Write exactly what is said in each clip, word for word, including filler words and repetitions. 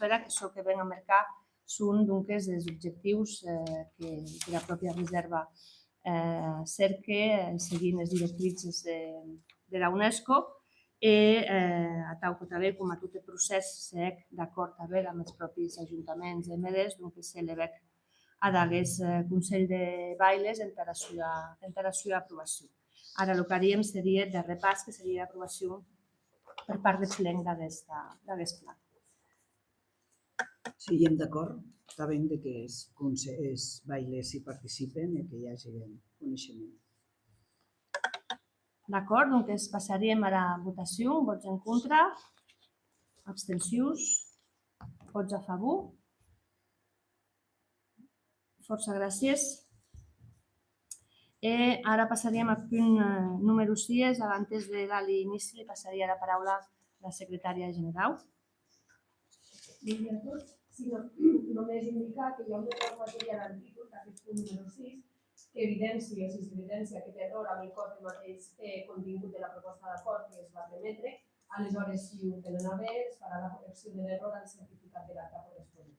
Era que çò que ven a mercar son, donques, es objectius, eh, que, que era pròpia resèrva, eh, cèrque, eh, seguint es directrices de, dera UNESCO, e, eh, atau que tanben, coma tot eth procès se hec d'acòrd tanben damb es pròpis ajuntaments e M D Es, donques se levèc ad aguest, eh, Conselh de Bailes entara sua, entara sua aprobacion. Ara lo qu'haríem serie eth darrèr pas, que serie era aprobacion per part deth plen d'aguesta, d'aguest plan. Sí, i èm d'acòrd tanben de que es conse-, es bailes i participen e que i age coneishement. D'acòrd, donques passaríem ara votacion. Vòts en contra? Abstencions? Vòts a favor? Fòrça gràcies. E ara passaríem ath punt, eh, numèro sies. Abantes de dar-li inici, li passaria era paraula ara secretària generau. Bon dia a tots. Sí, no, només indicar que i a un error material al títol d'aquest punt número sis, que evidéncia, o sigui, s'evidéncia aquest error amb el còs del mateix, eh, contingut de la proposta d'acord que es va remetre, aleshores, si ho tenen a bé, es farà la correcció de l'error al certificat de l'acta corresponent.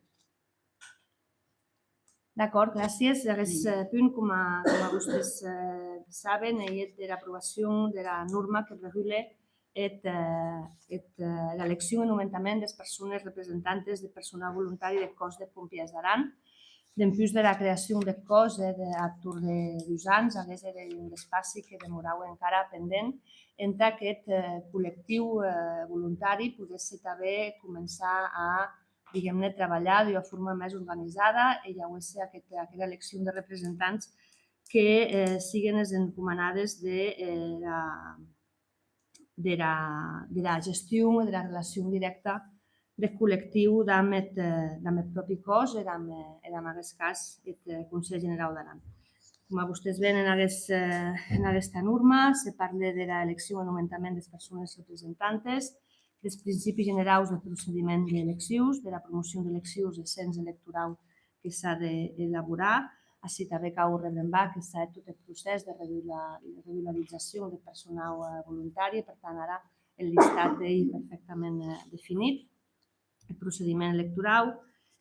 D'acòrd, gràcies. Aguest, eh, punt, coma, coma vostés, eh, saben, ei eth dera aprobacion dera norma que regule eth, eh, eth, eh, era eleccion e nomentament des persones representantes deth personau volontari deth Còs de Pompièrs d'Aran. Dempús dera creacion deth còs, eh, de, ath torn de dus ans, aguest ère un espaci que demoraue encara pendent entà qu'eth, eh, collectiu, eh, volontari podesse tanben començar a, diguem-ne, trabalhar d'ua forma mès organizada e i auesse aqueth, aquera eleccion de representants que, eh, siguen es encomanades de, eh, era, dera, dera gestion e dera relacion dirècta deth collectiu damb eth, eh, damb eth pròpi còs e damb, eh, e damb aguest cas eth, eh, Conselh Generau d'Aran. Coma vostés ven en aguest, eh, en aguesta norma, se parle dera eleccion e nomentament des persones representantes, des principis generaus deth procediment d'eleccions, dera promocion d'eleccions e cens electorau que s'a d'elaborar. Ací tanben cau rebrembar que s'a hèt tot eth procès de regula-, regularizacion deth personau, eh, volontari, e per tant ara eth listat ei perfèctament, eh, definit, eth procediment electorau,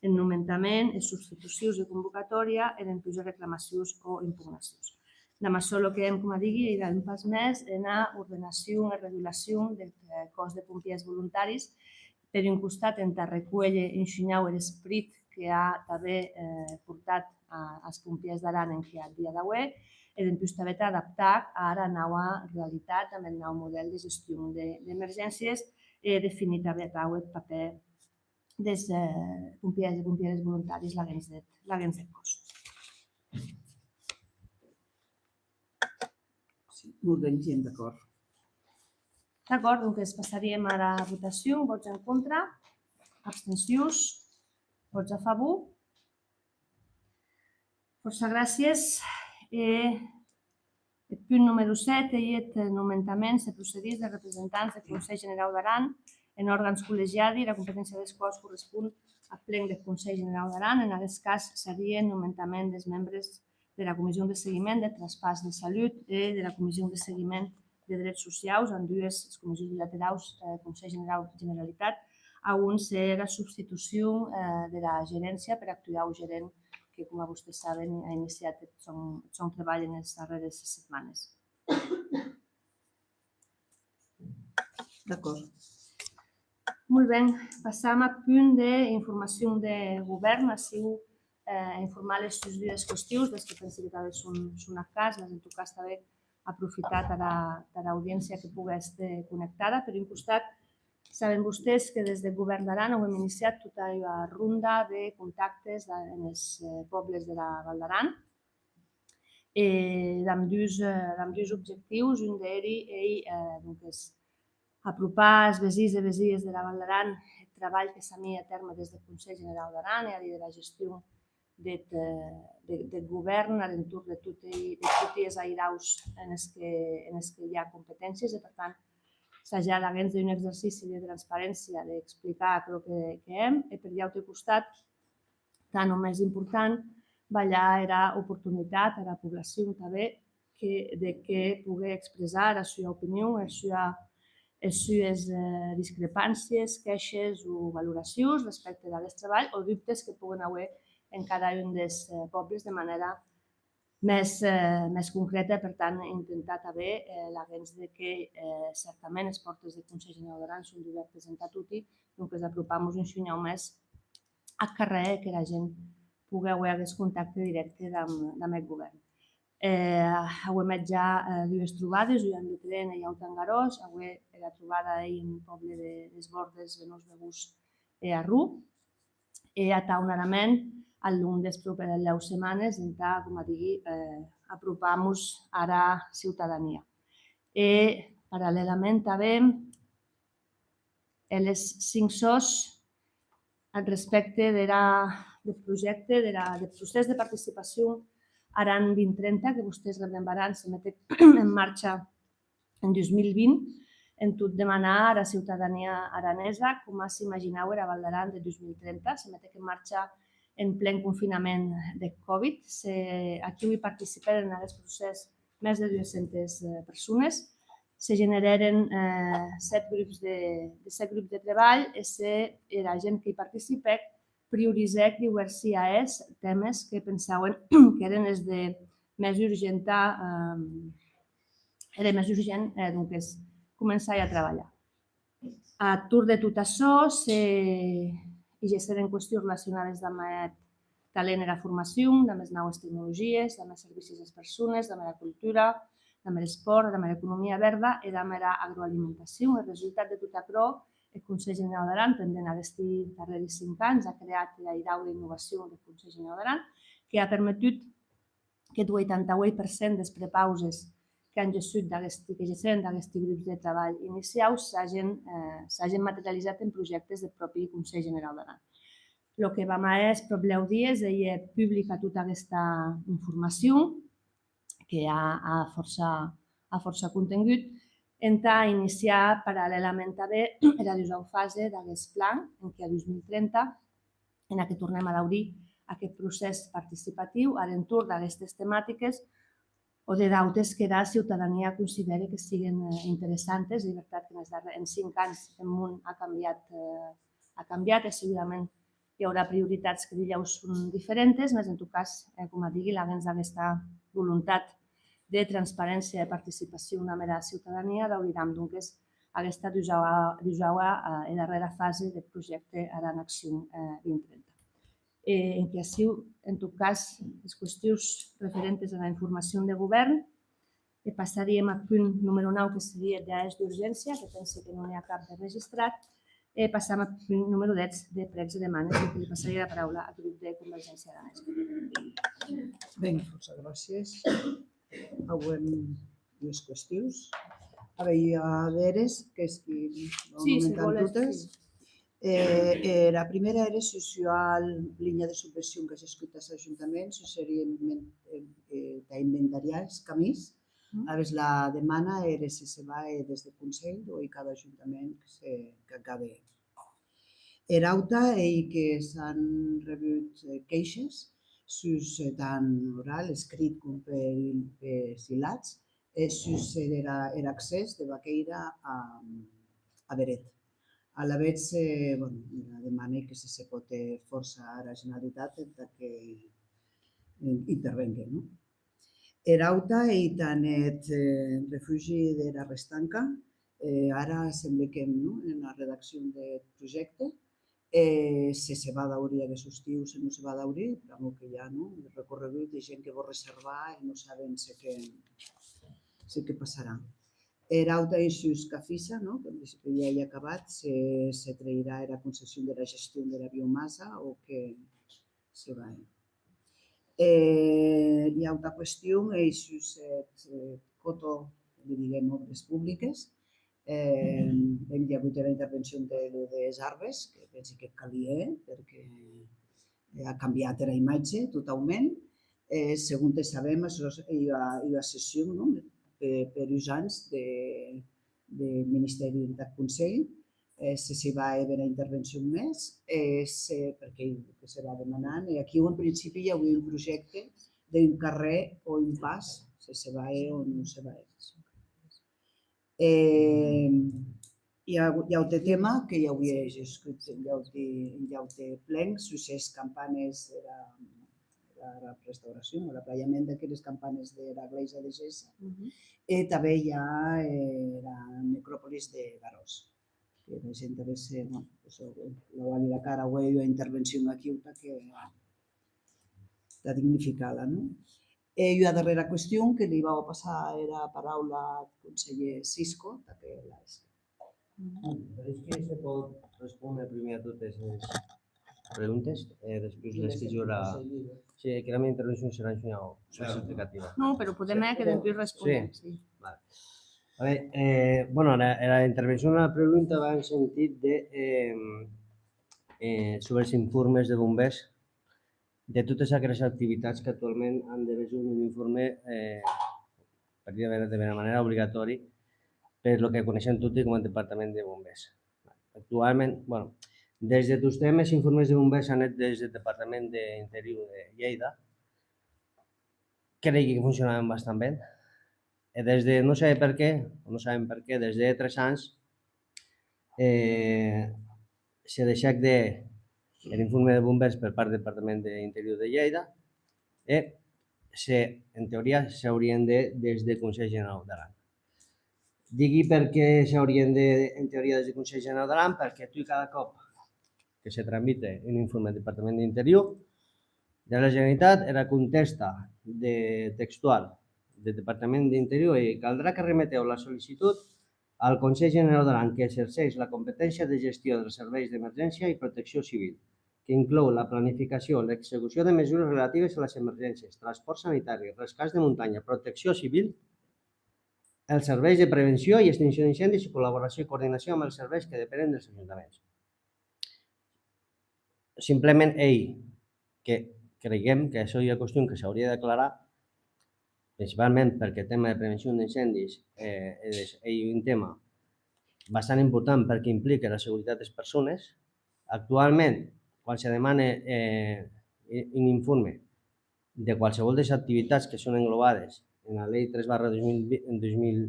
eth nomentament, es substitucions e convocatòria, e dempús es reclamacions o impugnacions. Damb açò, lo que hèm, coma digui, ei dar un pas mès ena ordenacion e regulacion deth, eh, còs de pompièrs volontaris, per un costat, entà recuélher un shinhau er esperit que a tanben, eh, portat a, as pompièrs d'Aran enquiath dia d'aué, e dempús tanben tà adaptar ara naua realitat damb eth nau modèl de gestion de, d'emergéncies e definir tanben atau eth papèr des, eh, pompièrs e pompières volontaris laguens deth, laguens deth còs. Sí, molt ben, gent, d'acòrd. D'acòrd, donques passaríem ara votacion. Vòts en contra? Abstencions? Vòts a favor? Fòrça gràcies. E eth punt numèro sèt ei eth nomentament, se procedís, de representants deth Conselh Generau d'Aran en òrgans collegiadi, era competéncia des quaus correspon ath plen deth Conselh Generau d'Aran. En aguest cas, serie nomentament des membres dera Comission de Seguiment deth Traspàs de Salut e dera Comission de Seguiment de Drets Sociaus, ambdues es comissions bilateraus, eh, Conselh Generau, Generalitat, a on se hè era substitucion, eh, dera geréncia per actuau gerent que, coma vostés saben, a iniciat eth sòn, eth sòn trebalh enes darrères setmanes. D'acòrd. Molt ben, passam ath punt d'informacion de govèrn. Aciu, eh, informar-les sus dues qüestions, des que pensi que tanben son, son ath cas, mas en tot cas tanben aprofitar tara, tara audiéncia que pogue èster connectada. Per un costat, saben vostés que des deth Govèrn d'Aran auem iniciat tota ua ronda de contactes a-, enes, eh, pòbles dera Val d'Aran, e damb dus, eh, damb dus objectius. Un d'eri ei, eh, donques, apropar as vesins e vesies dera Val d'Aran eth trabalh que s'a miei a tèrme des deth Conselh Generau d'Aran, ei a díder era gestion deth, eh, de, deth govèrn ar entorn de toti, de toti es airaus enes que, enes que i a competéncies, e per tant sajar laguens de un exercici de transparéncia, d'explicar aquerò que, que hèm, e per un aute costat, tant o mès important, balhar era oportunitat ara poblacion tanben que, de que pogue expressar era sua opinion, era sua, es sues, eh, discrepàncies, quèishes o valoracions respècte d'aguest trabalh o dubtes que poguen auer en cada un des, eh, pòbles de manèra mès, eh, mès concrèta. Per tant, intentar tanben, eh, laguens de que, eh, certament es pòrtes deth Conselh Generau d'Aran son dubèrtes entà toti, donques apropar-mos un shinhau mès ath carrèr e qu'era gent pogue auer aguest contacte dirècte damb, damb eth govèrn. Eh, auem hèt ja, eh, dues trobades, ua en Betren e ua auta en Garòs. Aué era trobada ei en pòble de, des Bòrdes, Benòs, Begús e Arró. E atau, anarem ath long des properes lèu setmanes entà, coma digui, eh, apropar-mos ara ciutadania. E, parallèlament, tanben, eles cinc sòs ath respècte dera, deth projècte, dera, deth procès de participacion Aran vint trenta, que vostés rebrembaràn se metec en marcha en dus mil vint, en tot demanar ara ciutadania aranesa coma s'imaginaue era Val d'Aran de dus mil trenta. Se metec en marcha en plen confinament deth Covid. Se, aquiu i participèren en aguest procès mès de dues centes, eh, persones. Se generèren, eh, sèt grups de, de sèt grups de trebalh e se, era gent que i participèc priorizèc diuèrsi ahèrs tèmes que pensauen qu'èren es de mès urgenta, eh, ère mès urgent, eh, donques, començar a trabalhar. Ath torn de tot açò, se i gesseren qüestions relacionades damb eth talent, era formacion, damb es naues tecnologies, damb es servicis as persones, damb era cultura, damb er espòrt, damb era economia verda e damb era agroalimentacion. Eth resultat de tot aquerò, eth Conselh Generau d'Aran, pendent aguesti darrèri cinc ans, a creat era hiraua d'innovacion deth Conselh Generau d'Aran, que a permetut qu'eth ueitanta ueit per cent des prepauses qu'an gessut d'aguesti, que gesseren d'aguesti grups de trabalh iniciaus s'agen, eh, s'agen materializat en projèctes deth pròpi Conselh Generau d'Aran. Lo que vam a hèr es pròp lèu dies ei hèr publica tota aguesta informacion, que a, a fòrça, a fòrça contengut, entà iniciar parallèlament tanben era dusau fase d'aguest plan, enquia dus mil trenta, ena que tornem a daurir aqueth procès participatiu ar entorn d'aguestes tematiques o de d'autes qu'era ciutadania considère que siguen, eh, interessantes. Ei vertat qu'enes darrè-, en cinc ans eth mon a cambiat, eh, a cambiat e segurament i aurà prioritats que dilhèu son diferentes, mès en tot cas, eh, coma digui, laguens d'aguesta volontat de transparéncia e participacion damb era ciutadania, dauriram, donques, aguesta dusaua, dusaua, eh, e darrèra fase deth projècte Aran Accion, eh, vint trenta. E enquia aciu, en tot cas, es qüestions referentes ara informacion de govèrn, e passaríem ath punt numèro nau, que serie eth dehès d'urgéncia, que pensi que non i a cap de registrat, e passam ath punt numèro dètz de prècs e demanes, e que li passaria era paraula ath grup de Convergéncia Aranesa. Ben, fòrça gràcies. Auem dues qüestions. A veir, a veres, qu'es qui vau Sí, se nomentant vòles, totes. Sí. Eh, era prumèra ère sus ua linha de subvencion qu'a gescut as ajuntaments, sus serie inven-, eh, eh, tà inventariar es camins. Mm. Alavetz la demana ère se se va, eh, des de Conselh o ei cada ajuntament que se, qu'ac a de. Era auta ei que s'an rebut, eh, queishes sus, eh, tant oral, escrit, com per, per hilats, eh, sus er, er accès de Baqueira a, a Beret. Alavetz, eh, bueno, era demana ei que se se pòt, eh, fòrçar ara Generalitat entà que, eh, intervengue, non? Era auta ei tant eth, eh, refugi dera Restanca, eh, ara semble qu'èm, non, ena redaccion deth projècte, e se se va daurir aguest ostiu, se non se va daurir, pr'amor que i a, non, recorregut de gent que vò reservar e non saben se que, se que passarà. Era auta ei sus Cafissa, non, que en principi ja ei acabat, se, se treirà era concession dera gestion dera biomassa o que se va. E ua auta qüestion ei sus eth, eh, coto, li diguem, obres publiques. Eh, ben, i a avut era intervencion de, de, des arbes, que pensi que calie, perque, eh, a cambiat era imatge totaument. Eh, segon te sabem, açò ei ua, ua cession, non? Per, per uns ans de, de Ministèri entath Conselh, eh, se se va hèr bèra intervencion mès, e se, perque ei lo que se va demanant, e aquiu en principi i auie un projècte d'un carrèr o un pas, se se va hèr o non se va hèr. E, I a, i a aute tema que i auie gescut en aute, en aute plen, sus es campanes era, era restauracion, o l'aplaiament d'aqueres campanes dera glèisa de Gessa, e tanben i a, eh, era necròpolis de Garòs, que la gent tanben se, bueno, pues, la Wally Lacara aué ua intervencion aquiu, tà que, tà dignificar-la, non? E ua darrèra question que li vau a passar era paraula ath conselhèr Cisco, tà que la Però es que se pòt respóner prumèr a totes es preguntes e después les que jo era... Sí, que la meva intervenció serà una mica més explicativa. No, però podem anar que dempués responem. Sí. Vale. A veure, eh, bueno, la, la intervenció, la pregunta va en sentit de eh, eh, sobre els informes de bombers de totes aqueles activitats que actualment han de veure un informe, eh, per dir de manera obligatòria, per lo que coneixem tots com a departament de bombers. Actualment, bueno, des de tostemp els informes de bombers han anat des del departament d'Interior de Lleida, creigui que funcionaven bastant ben, e des de, no sé per què, o no sabem per què, des de tres ans eh, se deishèc de er informe de bombers per part del Departament d'Interior de Lleida e se, en teoria, s'haurien de des de Conselh Generau d'Aran. Digui per qué s'haurien de, en teoria, des de Conselh Generau d'Aran, perquè tu cada còp que se tramite un informe al Departament d'Interior de la Generalitat, era contesta de textual del Departament d'Interior ei: caldrà que remeteu la sol·licitud al Conselh Generau d'Aran, que exerceix la competència de gestió dels serveis d'emergència i protecció civil, que inclou la planificació, l'execució de mesures relatives a les emergències, transport sanitari, rescat de muntanya, protecció civil, els serveis de prevenció i extinció d'incendis i col·laboració i coordinació amb els serveis que depenen dels ajuntaments. Simplement ei que creguem que açò ei ua qüestion que s'haurie d'aclarar, principalment perque eth tema de prevencion d'incendis eh, ei un tema bastant important perque implica la seguretat des persones. Actualment, quan se demane eh, un informe de qualsevol des activitats que son englobades ena Lei tres barra dos mil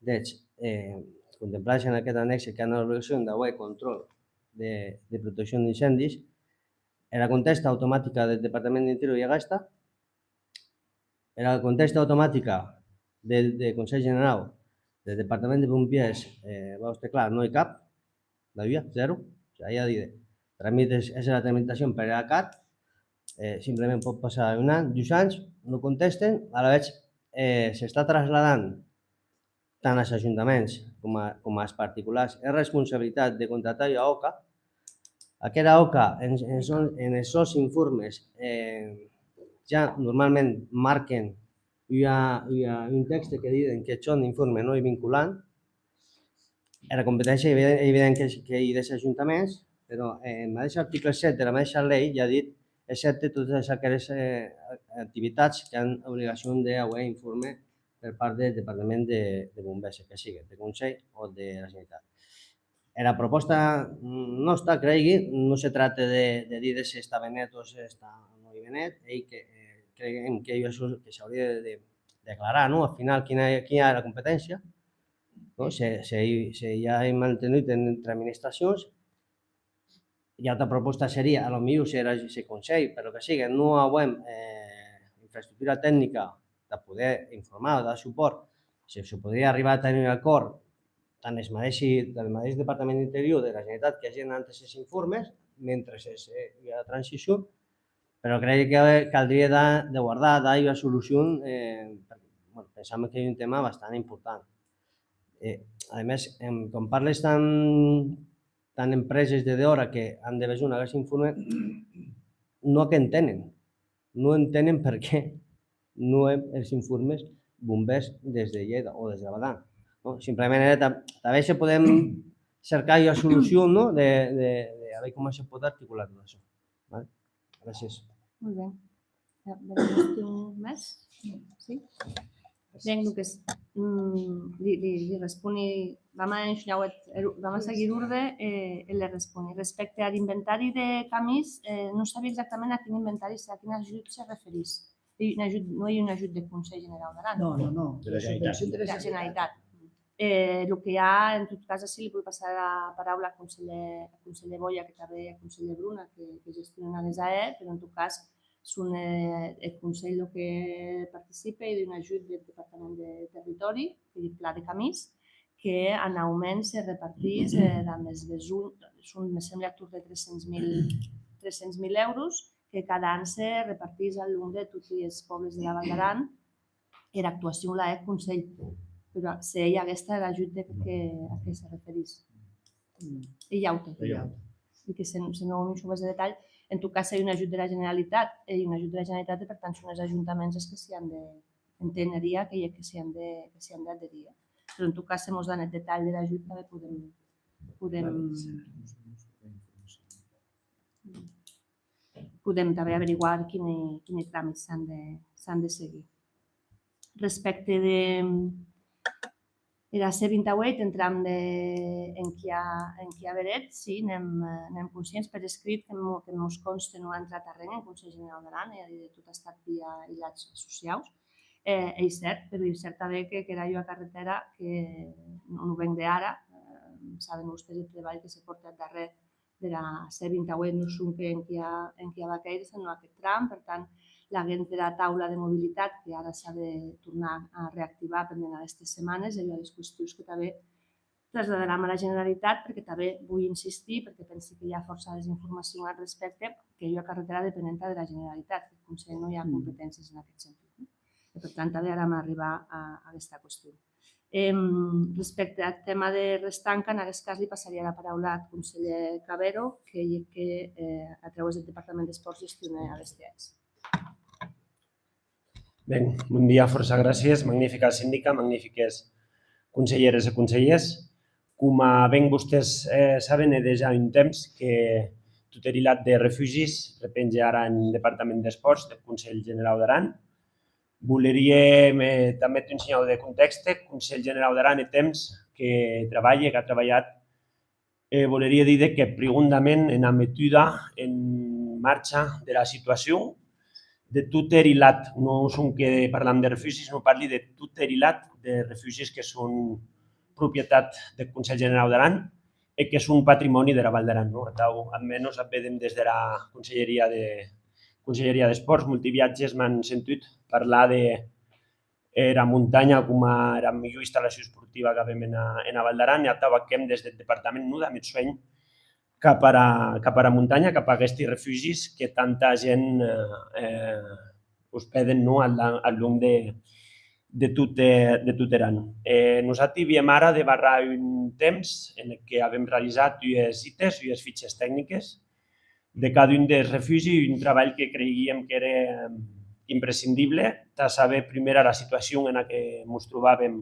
dètz, eh, contemplades en aqueth anèxe, qu'an era obligacion d'auer contròl de, de proteccion d'incendis, era contèsta automatica deth Departament d'Interior ei aguesta, era contèsta automatica de, de Conselh Generau deth Departament de Pompièrs, eh, vau estar clar, non ei cap, la ua, zèro. O sigui, ei a díder, tramites, es era tramitacion per era cat, eh, simplement pòt passar un an, dus ans, non contesten, alavetz eh, s'està trasladant tant als ajuntaments com, a, com als particulars era responsabilitat de contractar ua OCA. Aquera OCA, en, en, son, en els seus informes, eh, ja normalment marquen ua, ua, un tèxte que diden que eth informe non ei vinculant. Era competéncia, evident, evident que, que ei des ajuntaments, però eh, en madeish article sèt dera madeisha lei ja dit, excepte totes aqueres eh, activitats qu'an obligacion d'auer informe per part deth Departament de, de Bombèrs, que sigue de Conselh o de la Generalitat. Era propòsta nòsta, creigui, non se tracte de, de díder se està ben hèt o se està non ei ben hèt, ei que eh, creguem que ei açò que s'haurie de, de, declarar, non? Al final, quina, quina ei era competéncia? Non? Se, se, se ja ei mantenut entre administracions, e auta propòsta serie, a lo milhor, se, se Conselh, per lo que sigue, non auem eh, infraestructura tecnica de poder informar o dar supòrt, se, se podria arribar a tenir un acòrd tant es madeishi, del madeish Departament d'Interior de la Generalitat que hagien antes es informes, mentre es, eh, ua transicion, però crec que caldria de, de guardar, dar ua solucion, eh, perquè bueno, pensam que ei un tema bastant important. Eh, a més, en, quan parles tant, tant empreses de dehòra que han de besonh aguest informe, non ac entenen. Non entenen per qué non hèm es informes bombèrs des de Lleida o des de Badalona. Non? Simplement era, tanben se podem cercar ua solucion, non? De, de, de a veir coma se pòt articular tot açò. Vale? Gràcies. Molt bé. Hi ha alguna qüestió més? Sí? Ben, Lucas, mm, li, li, li responi, vam a enshulhar eth, vam a seguir orde e, e le responi. Respecte ar inventari de camins, eh, non sabi exactament a quin inventari, a quin ajut se referís. Ei un ajut, non ei un ajut de Conselh Generau d'Aran. Non, non, non. De la Generalitat. De la Generalitat. Eh, lo que i a, en tot cas, ací li voi passar la paraula al conselhèr, al conselhèr Boya, que tanben, al conselhèr Bruna, que, que gestionen aguest A E, però en tot cas, son, eh, eth Conselh lo que participe ei d'un ajut deth Departament de Territòri, ei eth Plan de Camins, que annauments se repartís, eh, damb es besonh, son, me semble, a torn de tres cents mil, tres cents mil euros, que cada an se repartís al long de toti es pòbles de la Val d'Aran, era actuacion la hè eth Conselh, però se ei aguesta er ajut de que, a que se referís. Ei aute. Ei aute. E que se, se non, non son mès de detalh, en tot cas, ei un ajut dera Generalitat, ei un ajut dera Generalitat, e per tant son es ajuntaments es que s'i an de, enteneria que ei que s'i an de, que s'i an d'adherir. Però en tot cas, se mos dan eth detalh der ajut, tanben podem, podem, podem tanben averiguar quini, quini tramits s'an de, s'an de seguir. Respècte de, era C vint-e-ueit, entram de, enquia, enquia Beret, sí, n'èm, eh, n'èm conscients per escrit que mo-, que mos conste, non a entrat arren en Conselh Generau d'Aran, ei a díder, tot a estat via hilats sociaus. Eh, ei cèrt, però ei cèrt tanben que, qu'era ua carretèra que non, non ven d'ara, eh, saben vostés eth trebalh que se pòrte ath darrèr dera C vint-e-ueit, non sonque enquia, enquia Vaquèira, senon aqueth tram. Per tant, laguens dera taula de mobilitat, que ara s'a de tornar a reactivar pendent aguestes setmanes, ei ua des qüestions que tanben traslladaram ara Generalitat, perque tanben voi insistir, perque pensi que i a fòrça desinformacion al respècte, qu'ei ua carretèra depenenta dera Generalitat, qu'eth Conselh non i a competéncies en aqueth sentit, non? E per tant, tanben haram arribar a, a aguesta qüestion. Em, respècte ath tèma de Restanca, en aguest cas li passaria era paraula ath conselhèr Cabero, qu'ei eth que, eh, a trauès deth Departament d'Espòrts gestione aguesti ahèrs. Ben, bon dia, fòrça gràcies. Magnifica sindica, magnifiques conselheres e conselhèrs. Coma ben vostés, eh, saben, hè dejà un temps que tot er hilat de refugis repenge ara en Departament d'Espòrts deth Conselh Generau d'Aran. Voleríem, eh, tanben un shinhau de contèxte, Conselh Generau d'Aran hè temps que trabalhe, qu'a trabalhat, e voleria díder que prigondament ena metuda en marcha dera situacion de tot er hilat, non sonque parlam de refugis, non, parli de tot er hilat de refugis que son propietat deth Conselh Generau d'Aran e que son patrimòni dera Val d'Aran, non? Atau, ath menos, ac vedem des dera Conselheria de, Conselheria d'Espòrts. Molti viatges m'an sentut parlar de era montanha coma era milhor installacion esportiva qu'avem ena, ena Val d'Aran, e atau ac hèm des deth departament, non damb eth suenh, cap ara, cap ara montanha, cap a aguesti refugis que tanta gent, eh, eh, ospeden, non, ath la-, ath long de, de tot, eh, de tot er an. E nosati viem ara de barrar un temps en eth que avem realizat ues hites, ues fiches tecniques de cadun des refugi, un trabalh que creiguíem qu'ère, eh, imprescindible tà saber, prumèr, era situacion ena que mos trobàvem,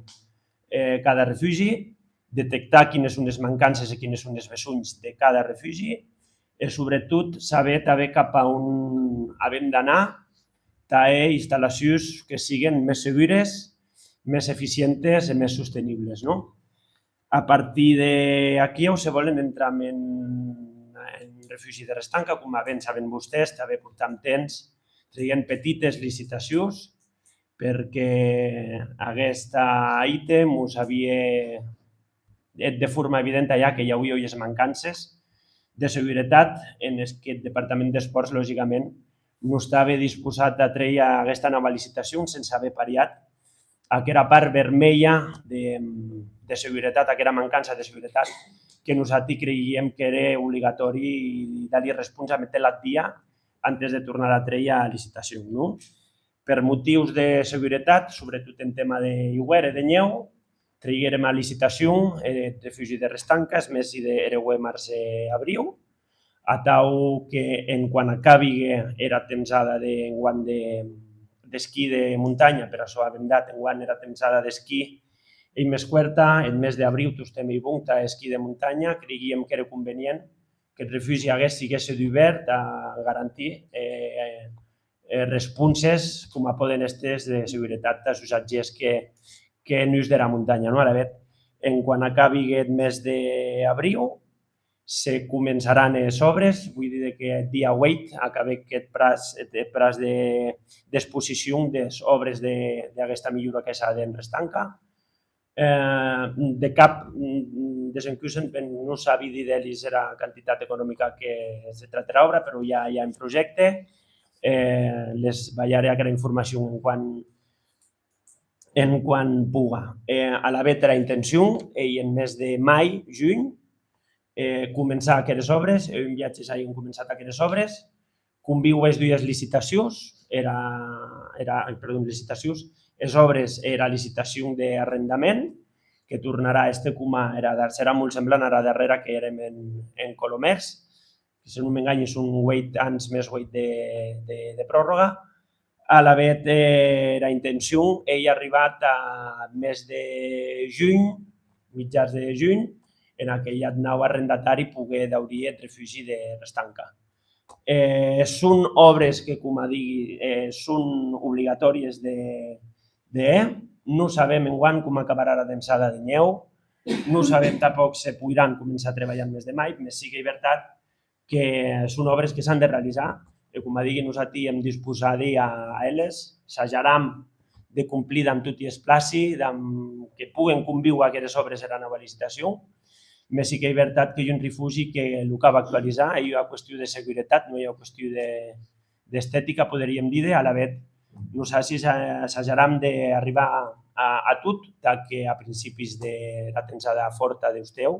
eh, cada refugi, detectar quines son es mancances e quines son es besonhs de cada refugi, e, sobretot, saber tanben cap a on avem d'anar tà hèr installacions que siguen mès segures, mès eficientes e mès sostenibles, non? A partir d'aquiu, se vòlen, entram en, en refugi de Restanca, coma ben saben vostés, tanben portam temps treiguent petites licitacions, perque aguesta hite mos auie hèt de forma evidenta ja que i auie ues mancances de seguretat, enes qu'eth Departament d'Espòrts, logicament, non estave disposat a trèir aguesta nòva licitacion sense aver pariat aquera part vermelha de, de seguretat, aquera mancança de seguretat que nosati creiguíem qu'ère obligatòri dar-li responsa, meter-la ath dia antes de tornar a trèir era licitacion, non? Per motius de seguretat, sobretot en tèma de iuèrn e de nhèu, treiguérem a licitacion eth refugi de Restanca, es mesi de, er ueit, març e abriu, atau que, en quan acabigue era tempsada de, enguan de, d'esquí de montanha, per açò avem dat enguan era tempsada d'esquí ei mès cuerta, eth mes d'abriu tostemp ei bon tà esquí de montanha, creiguíem qu'ère convenient qu'eth refugi aguest siguesse dubèrt a garantir, eh, eh, responses coma pòden èster es de seguretat as usatgèrs que, que hèn us dera montanha, non? Alavetz, en quan acabigue eth mes d'abriu, se començaràn es òbres, voi díder que eth dia ueit acabe eth praç, eth, eth praç de, d'exposicion des òbres de, d'aguesta milhora que s'a de en Restanca. Eh, de cap, mm, desencusen, ben, non sabi díder-lis era quantitat economica que se tracta era òbra, però ja i a un projècte. Eh, les balharè aquera informacion en quan, en quan puga. Eh, alavetz era intencion ei en mes de mai, junh, eh, començar aqueres òbres, e un viatge s'auien començat aqueres òbres, conviu es dues licitacions, era, era, ai, perdon, licitacions, es òbres e era licitacion d'arrendament, que tornarà a èster coma era dar-, serà molt semblant ara darrèra que hèrem en, en Colomèrs, que se non m'enganhi son ueit ans mès ueit de, de, de pròrroga. Alavetz, eh, era intencion ei arribar a mes de junh, mitjans de junh, en aqueth nau arrendatari poguer daurir eth refugi de Restanca. Eh, son òbres que, coma digui, eh, son obligatòries de, de hèr. Non sabem enguan coma acabarà era dançada de nhèu, non sabem tanpòc se poiràn començar a trebalhar en mes de mai, mès sí qu'ei vertat que son òbres que s'an de realizar, e coma digui, nosati èm disposadi a, a hèr-les, sajaram de complir damb toti es placi, damb que poguen convíuer aqueres òbres era naua licitacion, mès sí qu'ei vertat qu'ei un refugi que lo cau actualizar, ei ua qüestion de seguretat, non ei ua qüestion de, d'estetica, poderíem díder, alavetz, nosati sa-, sajaram d'arribar a, a tot, tà que a principis dera dançada fòrta d'ostèu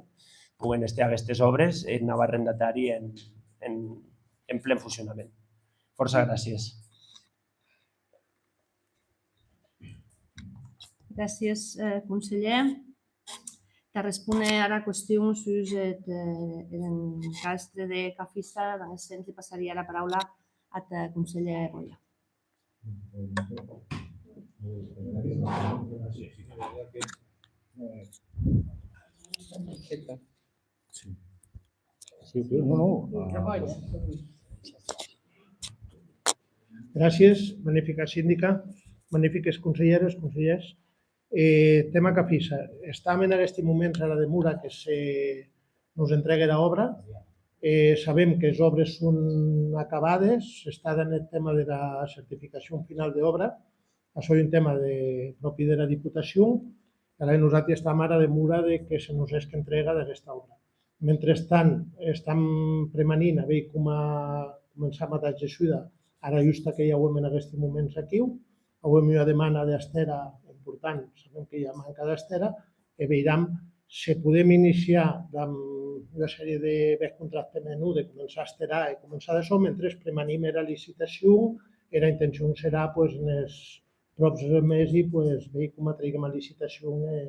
poguen èster aguestes òbres e eth nau arrendatari en, en, en plen foncionament. Fòrça gràcies. Gràcies, eh, conselhèr. Tà respóner ara qüestion sus eth, eh, er encastre de Cafisa, damb eth sens li passaria era paraula ath, eh, conselhèr Boya. Sí, sí, no, no. Gràcies, magnifica sindica, magnifiques conselhères, conselhèrs. Eh, tema Cafisa. Estam en aguesti moments ara demora que se nos entregue era òbra. Eh, sabem qu'es òbres son acabades, s'està damb eth tema dera certificacion final d'òbra. Açò ei un tema de, pròpi dera Diputacion, e ara nosati estam ara demora de que se nos hèsque entrega d'aguesta òbra. Mentrestant, estam premanint a veir coma començam a dar gessuda ara husta que i auem en aguesti moments aquiu. Auem ua demana d'estèra important, sabem que i a manca d'estèra, e veiram se podem iniciar damb ua sèrie de bèth contracte menut, de començar a esterar e començar d'açò, mentre premanim era licitacion. Era intencion serà, pues, enes pròps mesi, pues, veir coma treiguem a licitacion, eh,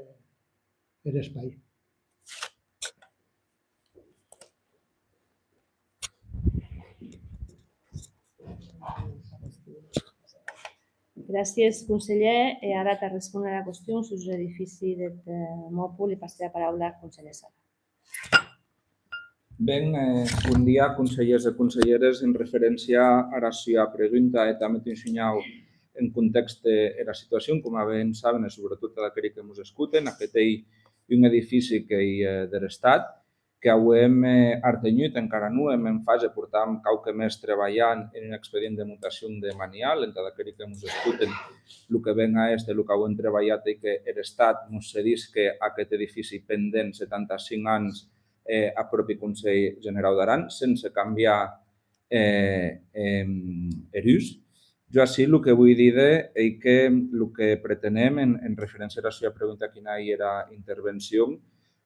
er espai. Gràcies, conselhèr. E ara, tà respóner ara qüestion sus er edifici deth, eh, Mòpo, li passe era paraula ath conselhèr Sala. Ben, eh, bon dia, conselhèrs e conselhères. En referéncia ara sua pregunta, e tanben un shinhau en contèxte era situacion, coma ben saben, e sobretot ad aqueri que mos escoten, aqueth ei un edifici qu'ei, eh, der Estat, qu'auem, eh, artenhut, encara non èm en fase, portam quauque mes trebalhant en un expedient de mutacion de manial. Entad aqueri que mos escoten, lo que ven a èster, lo qu'auem trebalhat ei que er Estat mos cedisque aqueth edifici pendent setanta-cinc ans, eh, ath pròpi Conselh Generau d'Aran, sense cambiar, eh, em, er us. Jo ací lo que voi díder ei que lo que pretenem en, en referéncia ara sua pregunta quina ei era intervencion,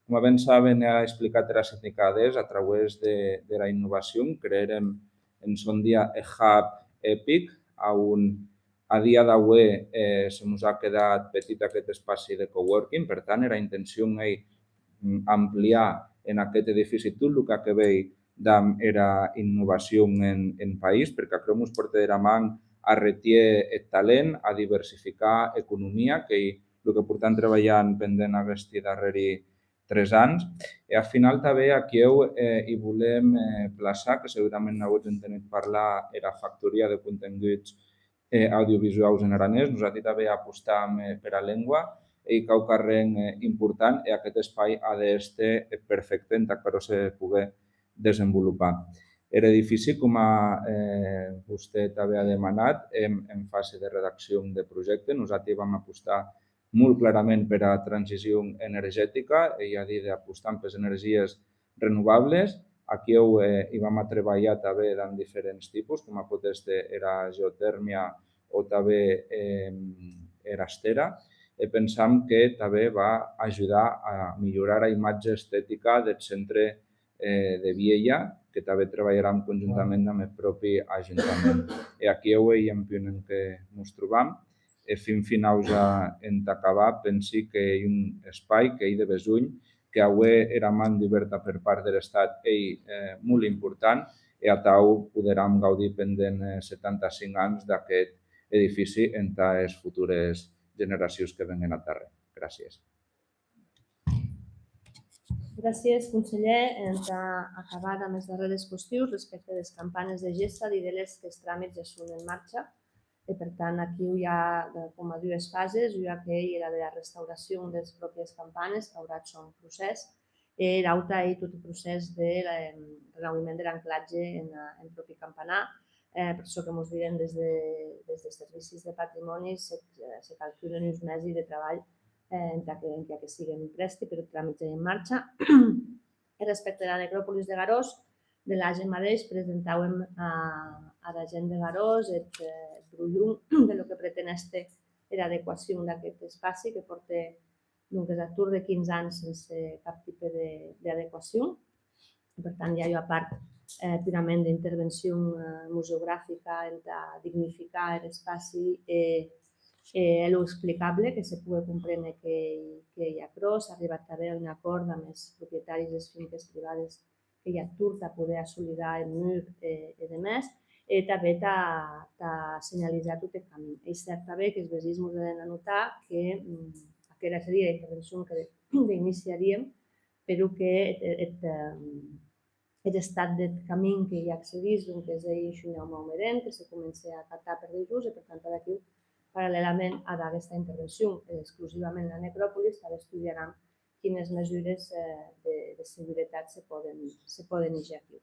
coma ben saben e a explicat era sindica adès, a trauès de, dera innovacion, creèrem en sòn dia eth hub Epic, a on a dia d'aué, eh, se mos a quedat petit aqueth espaci de coworking. Per tant, era intencion ei, mm, ampliar en aqueth edifici tot lo qu'a que veir damb era innovacion en, en país, perque aquerò mos pòrte dera man a retier eth talent, a diversificar economia, qu'ei lo que portam trebalhant pendent aguesti darrèri tres ans. E ath final tanben aquiu, eh, i volem, eh, plaçar, que segurament n'auetz entenut parlar, era factoria de contenguts, eh, audiovisuaus en aranés. Nosati tanben apostam, eh, pera lengua, ei quauquarren, eh, important, e aqueth espai a d'èster, eh, perfècte entà qu'aquerò se pogue desenvolopar. Er edifici, coma, eh, vostè tanben a demanat, èm en fase de redaccion de projècte. Nosati vam apostar molt clarament pera transicion energetica, ei a díder, apostant pes energies renovables. Aquiu, eh, i vam a trebalhar tanben damb diferents tipus, coma pòt èster era geotèrmia o tanben, eh, era estèra, e pensam que tanben va ajudar a milhorar era imatge estetica deth centre, eh, de Vielha, que tanben trebalharam conjuntament damb eth pròpi ajuntament. E aquiu ei en punt en qué mos trobam. E fin finau, ja entà acabar, pensi qu'ei un espai qu'ei de besonh, que auer era man dubèrta per part der Estat ei, eh, molt important, e atau poderam gaudir pendent, eh, setanta-cinc ans d'aqueth edifici entà es futures generacions que venguen ath darrèr. Gràcies. Gràcies, conselhèr. Entà acabar damb es darrères qüestions respècte des campanes de gesta, díder-les qu'es tramits ja son en marcha. E, per tant, aquiu i a, eh, coma dues fases, ua qu'ei era dera restauracion des pròpies campanes, qu'aurà eth sòn procès, e era auta ei tot eth procès de, eh, renauiment der anclatge en, eh, en pròpi campanar. Eh, per çò que mos diden des de, des des servicis de patrimòni, se, eh, se calculen uns mesi de trabalh, eh, entà que, entà que siguen prèsti, però eth tramit ja ei en marcha. E respècte dera necròpolis de Garòs, de l'atge madeish presentàuem a, ara gent de Garòs eth, eh, eth brolhon de lo que preten èster era adequacion d'aqueth espaci, que pòrte, donques, ath torn de quinze ans sense cap tipe de, d'adequacion. Per tant, i a ua part, eh, purament d'intervencion, eh, museografica entà dignificar er espaci e, e hèr-lo explicable, que se pogue compréner qu'ei, qu'ei aquerò. S'a arribat tanben a un acòrd damb es propietaris des finques privades que i a ath torn tà poder assolidar eth mur e, e demès, e tanben tà, tà senhalizar tot eth camin. Ei cèrt tanben qu'es vesins mos hèn anotar que, mm, aquera serie era intervencion que de, d'iniciaríem, però que eth, eth, eh, eth estat deth camin que i accedís, donques, ei un shinhau maumedent, que se comence a acatar per dejós, e per tant, ad aquiu, parallelament ad aguesta intervencion, eh, exclusivament ena necròpolis, tanben estudiaram quines mesures, eh, de, de seguretat se pòden, se pòden híger aquiu.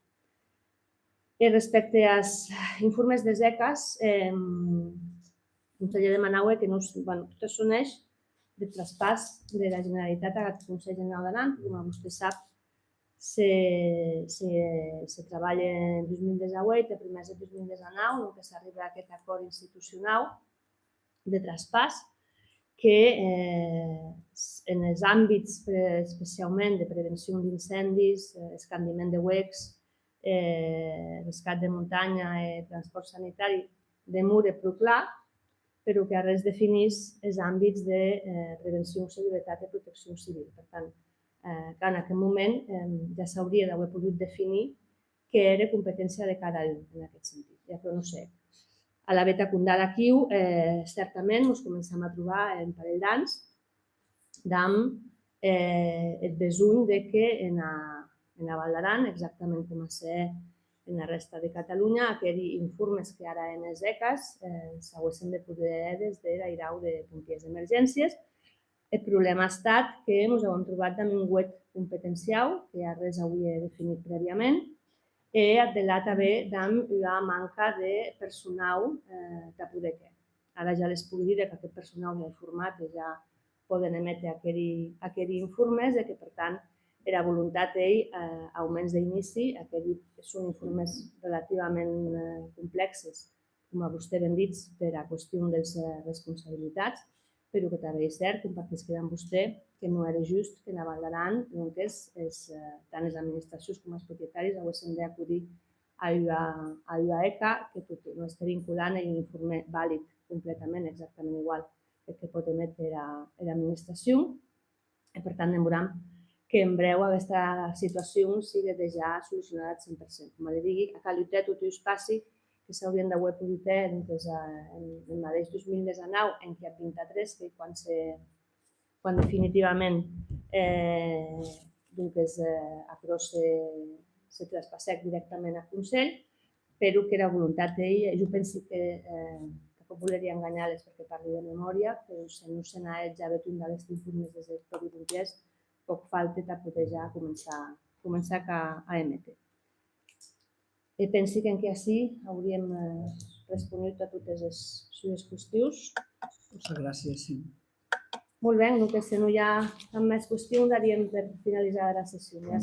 E respècte as informes des ECAs, eh, conselhèr, demanaue que non, bueno, tot eth sòn èish de traspàs dera Generalitat ath Conselh Generau d'Aran, que, coma vostè sap, se, se, se trabalhe en dus mil dètz-e-ueit e prumèrs de dus mil dètz-e-nau, donques, s'arribe a aqueth acòrd institucionau de traspàs que, eh, s-, enes ambits, eh, especiaument de prevencion d'incendis, eh, escandiment de huecs, eh, rescat de montanha e transpòrt sanitari, demore pro clar, però qu'arrés definís es ambits de, eh, prevencion, seguretat e proteccion civil. Per tant, eh, qu'en aqueth moment, eh, ja s'aurie d'auer podut definir qu'ère competéncia de cada un en aqueth sentit, e aquerò non se hec. Alavetz, a compdar d'aquiu, eh, cèrtament mos començam a trobar en parelh d'ans damb, eh, eth besonh de que ena, ena Val d'Aran, exactament coma se hè ena rèsta de Catalonha, aqueri informes que ara hèn es ECAs, eh, s'auessen de poder hèr des der airau de pompièrs d'emergéncies. Eth problèma a estat que mos auem trobat damb un huec competenciau que arrés auie definit prèviament, e ath delà tanben damb ua manca de personau, eh, tà poder qué. Ara ja les pogui díder qu'aqueth personau ja ei format e ja pòden eméter aqueri, aqueri informes, e que, per tant, era volontat ei, eh, aumens d'inici, aqueri son informes relativament, eh, complèxes, coma vostè ben ditz, pera qüestion des, eh, responsabilitats, però que tanben ei cèrt, compartisqui damb vostè, que non ère just qu'ena Val d'Aran, donques, es, eh, tant es administracions coma es propietaris auessen d'acudir a ua, a ua ECA que toti, non èster vinculant ei un informe valid completament, exactament igual que, que pòt eméter era, era administracion. E, per tant, demoram qu'en brèu aguesta situacion sigue dejà solucionada ath cent per cent. Coma le digui, a calut hèr toti es passi que s'aurien d'auer podut hèr, donques, eh, en, en madeish dus mil dètz-e-nau, enquia ath vint-e-tres, qu'ei quan se, quan definitivament, eh, donques, eh, aquerò se, se traspassèc dirèctament ath Conselh, però qu'era volontat ei, jo pensi que, eh, tanpòc voleria enganhar-les perque parli de memòria, però se non se n'a hèt ja bèth un d'aguesti informes des deth pròpi pompièrs, pòc falte tà poder ja començar, començar a, a eméter. E pensi qu'enquia ací auríem, eh, responut a totes es sues qüestions. Fòrça gràcies, sí. Molt ben, donc, se non i a cap mès question, daríem per finalizada era session. Merci.